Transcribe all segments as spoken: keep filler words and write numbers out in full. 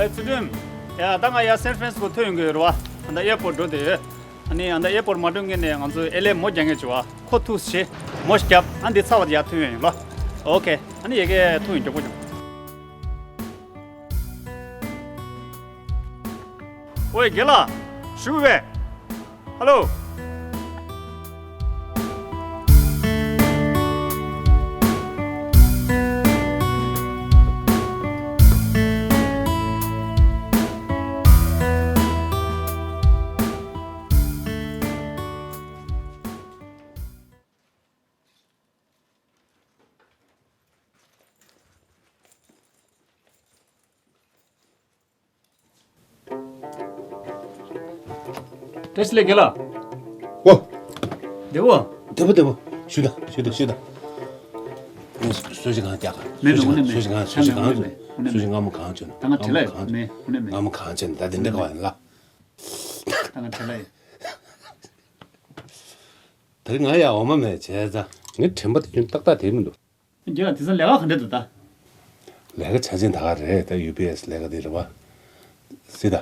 ཚུལ་ཁྲིམས། ཡ་ད་ང་ཡ་སན་ཧྥ་རན་སི་སྐོ་ཐོན་ཡོང་གི་ཡོད་རེད་བ། ཨ་ད་ཨེར་པོར་འགྲོ་བསྡད་ཡོད། ཨ་ནི་ཨ་ད་ཨེར་པོར་མ་འགྲོ་སྔོན་ནས་ང་ཚོ་ཨེ་ལེ་མོ་རྒྱག་མཁན་བྱུང་བ་ཁོ་ཐུག་བྱེད། མོ་རྒྱབ་ཨ་འདི་ཚར་བ་དེ་ཡར་ཐོན་ཡོང་ཡིན་ལོ། ཨོ་ཁེ། ཨ་ནི་ཡ་གི་ཐུག་ཡོང་མགྱོགས་པོ་བྱུང་། ཝེ་རྒན་ལགས། ཞུ་བས། ཧ་ལོ། བཀྲ་ཤིས་བདེ་ལེགས་རྒན་ལགས། ཨོ། བདེ་པོ། བདེ་པོ་བདེ་པོ། ཞུ་དང་ཞུ་དང་ཞུ་དང་། ངས་གསོལ་ཇ་གང་རྒྱག་ག་མེད་མེད། དངོས་གནས་མེད། གསོལ་ཇ་གང་གསོལ་ཇ་གང་དངོས་གནས་མེད། དངོས་གནས་མེད། གསོལ་ཇ་མངར་མོ་གང་བྱོས་ན། ད་ང་བྲེལ་ལ་ཡོད། མངར་མོ་གང་བྱོས་ན། ད་དེ་འདྲ་ག་བ་ཡིན་ལ། ད་ང་བྲེལ་ལ་ཡོད། ད་རིང་ང་ཡ་འོ་མ་མེད་བྱས་ཙང་། ངའི་དྲན་པ་དེ་ཁྱོན་ཏག་ཏག་དེ་མི་འདུག་རྒན་ལགས་དེང་སང་ལས་ཀ་ག་འདྲ་འདུག་ད། ལས་ཀ་ཆ་ཆེན་ད་ག་རེད། ད་ཡུ་པི་ཨེ་སི་ལས་ཀ་དེ་རེད་བ། སྲིད་ད།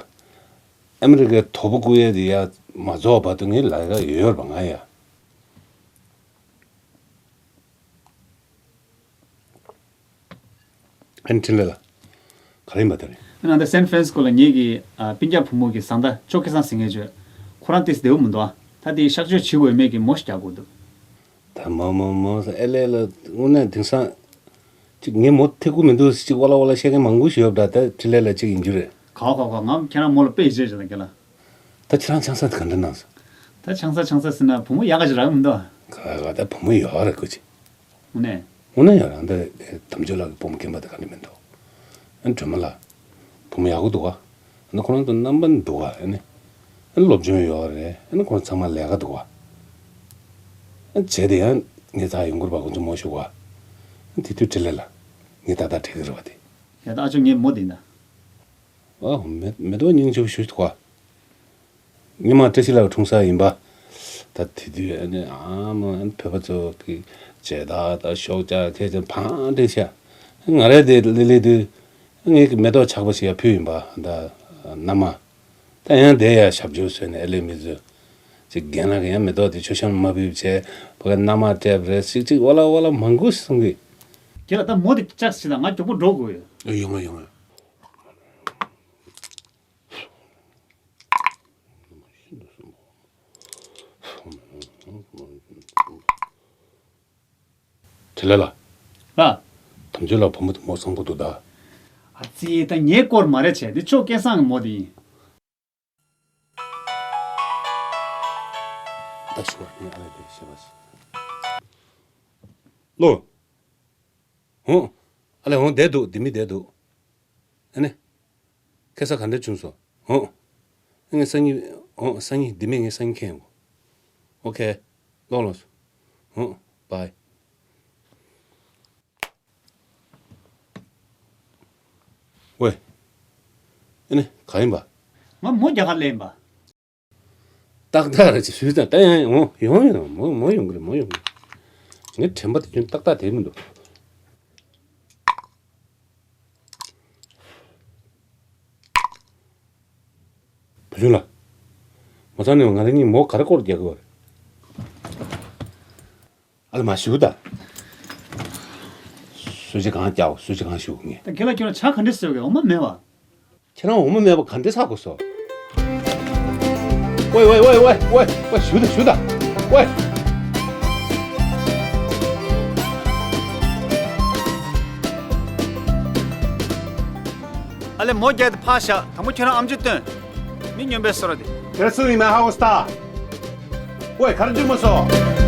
ཨ་མི་རི་ཀའི་དོ་པོ་བརྐུ་ཡས་དེ་ཡ་མ་རྫོགས་བར་དུ་ངའི་ལས་ཀ་ཡོད་རེད་པ་ང་ཡ། ཨན་འཕྲིན་ལས་ལ། ག་རེ་ཡིན་པ་དེ་རེད། ཨ་ནང་ད་སན་ཧྥ་རན་སི་སྐོ་ལ་ངེད་ཀྱི་ཨ་སྤུན་ཀྱག་བུ་མོ་གི་བཟའ་ཟླ་ཅོ་སྐལ་བཟང་ཟེར་མཁན་ཅིག་ཡོད། ཁོ་རང་ཏིས་བདེ་པོ་མི་འདུག་ཨ་ད་དེ་གཤག་བཅོས་བྱེད་དགོས་མེད་ཀྱི་མོ་ཞིག་རྒྱག་དགོས་འདུག་ད་མ་མ་མ་ས་ཨེ་ལེ་ལ་དངོས་གནས་དེང་སང་། ཅིག་ངས་མོ་ཐེ་གུ་མི་འདུག་ཅིག་ཝ་ལ་ཝ་ལ་བཤད་མཁན་མང་པོ་ཞིག་ཡོད་པ་འདྲ། ད་འཕྲིན་ལས་ལ་ཅིག་ཡིན་རྒྱུ་རེད། ག་བ་ག་བ་ག་ང་ཁྱེད་རང་མོ་ལ་དཔེ་ཡིད་ཆེས་བྱེད་ལ་རྒན་ལགས། ད་ཁྱེད་རང་ཆང་ས་དེ་ག་འདྲ་གནང་སོང་། ད་ཆང་ས་ཆང་ས་ཟེར་ན་བུ་མོ་ཡག་ག་ཅིག་རག་གི་མི་འདུག་ཨ། ག་ག་ད་བུ་མོ་ཡོད་རེད་ཁོ་ཅིག་དངོས་གནས། དངོས་གནས་ཡོད་རེད། ད་དམ་ཆོས་ལགས་ཀྱི་བུ་མོ་རྒན་པ་དེ་ག་ནས་མི་འདུག་ཨ་ནི་སྒྲོལ་མ་ལགས། བུ་མོ་ཡག་པོ་འདུག་ག་ཨ་ནི་ཁོ་རང་ཚོ་རྣམ་པ་འདུག་ག་ཨ་ནི། ཨ་ནི་སློབ་སྦྱོང་ཡོད་རེད། ཨ་ནི་ཁོ་རང་ཚང་མ་ལས་ཀ་འདུག་ག་ཨ་ནི་བྱས་ཏེ་ཡང་ངེད་ཚ་ཡོང་གུར་པ་ཁོ་ཚོ་མོ་ཞུ་ག་ཨ་ནི་དེ་དུས་འཕྲིན་ལས་ལ་ངས་ཏག་ཏག་དྲན་གི་རེད་བ་དེ། ཡ་ད་ཨ་ཅོ་ངའི་མོ་དེ་ཡིན་ད། ཨ་མེ་མེ་ཏོག་སྙིང་རྗེ་པོ་ཞུ་ཐུབ་ག་སྔོན་མ་བཀྲ་ཤིས་ལགས་འཁྲུངས་ས་ཡིན་པ། ད་དེ་དུས་ཨ་ནི་ཨ་མ་ཨ་ནི་བོད་པ་ཚོ་གི་མཇལ་དར་དང་ཤོག་བྱ་ཁྱེད་ཚོ་ཕང་འདྲེན་ཤག་ང་རའི་དེ་ལི་ལི་དུས་ངས་ཀྱི་མེ་ཏོག་ཆག་པ་ཞིག་ཡ་ཕུལ་ཡིན་པ་ད་མནའ་མ། ད་ཡང་དེ་ཡ་ཞབས་ཕྱི་བཟོས་ནས་ཨེ་ལེ་མི་བཟོས། ཅིག་རྒན་ལགས་ཀྱི་ཡང་མེ་ཏོག་དེ་མཆོད་བཤམས་མ་ཕུལ་བྱས་ཕ་ག་མནའ་མ་སྤྲད་པ་རེད་ཟིག་ཅིག་ཝ་ལ་ཝ་ལ་མང་པོ་གསུང་གི་ཁྱེད་ལ་ད་མོ་དེ་ཅག་ཞིག་དང་ང་མགྱོགས་པོ་འགྲོ་དགོས་ཡོད། ཡོང་ང་ཡོང་ང་། དེ་ལ་ལ། ལ། དམ་ཆོས་ལ་བུ་མོ་དེ་མོ་བཟང་པོ་འདུག་ད། ཨ་ཙི་ད་ངའི་སྐོར་མ་རེད་བྱས་དེ་ཅོ་སྐལ་བཟང་གི་མོ་དེ་ཡིན། ད་ཞུ་བ་ངས་ཨ་ལས་དེ་བཤད་པ་ཞིག་ལོ། ཧོ། ཨ་ལས་ཧོ་བསྡད་འདུག་འདི་མི་བསྡད་འདུག་ཨ་ནི། ཁ་ས་ག་འདྲ་བྱུང་སོང་། ཨོ། ངས་སང་ཉིན། ཨོ་སང་ཉིན་འདི་མེད་ངས་སང་ཉིན་ཁྱེད་ཡོང་གོ་ཨོ་ཁེ། ལོག་ལོག་སོང་། ཨོ། བའི། ཝེ། ཨ་ནི་ག་ཡིན་པ། ང་མོ་རྒྱ་གར་ལས་ཡིན་པ། ཏག་ཏག་རེད་ཅེས་ཞུས་ཙང་ད་ཡང་ཡང་ཡོང་ཡོང་ཡོང་མོ་མོ་ཡོང་གི་རེད་མོ་ཡོང་གི་རེད། ངའི་དྲན་པ་དེ་ཁྱོན་ཏག་ཏག་དེ་མི་འདུག་བུ་ཆུང་ལགས། མ་ཚང་ནས་ང་རང་གཉིས་མོ་ག་རེ་སྐོར་རྒྱག་གི་ཡོད་རེད། ཨ་ལ་མ་ཞུ་ད། སུ་ཅི་གང་རྒྱག་སུ་ཅི་གང་ཞུ་ངས། ད་ཁྱེད་ལ་ཁྱོད་ལ་ཇ་ག་འདྲ་བཟོས་གི་འོ་མ་མེད་བ། ཁྱེད་རང་འོ་མ་མེད་པ་ག་འདྲ་ཟ་དགོས་སོ། ཝེ་ཝེ་ཝེ་ཝེ་ཝེ་ཝེ་ཞུ་ད་ཞུ་ད་ཝེ། ཨ་ལེ་མོ་རྒྱག་དེ་ཕར་བཞག་དང་པོ་ཁྱོད་རང་ཨམ་ཅོག་སྟོན། མི་སྨྱོན་པའི་བཟོ་འདྲ་དེ། There is soon in my house, star. ཝེ་གར་འཇུ་མ་སོ།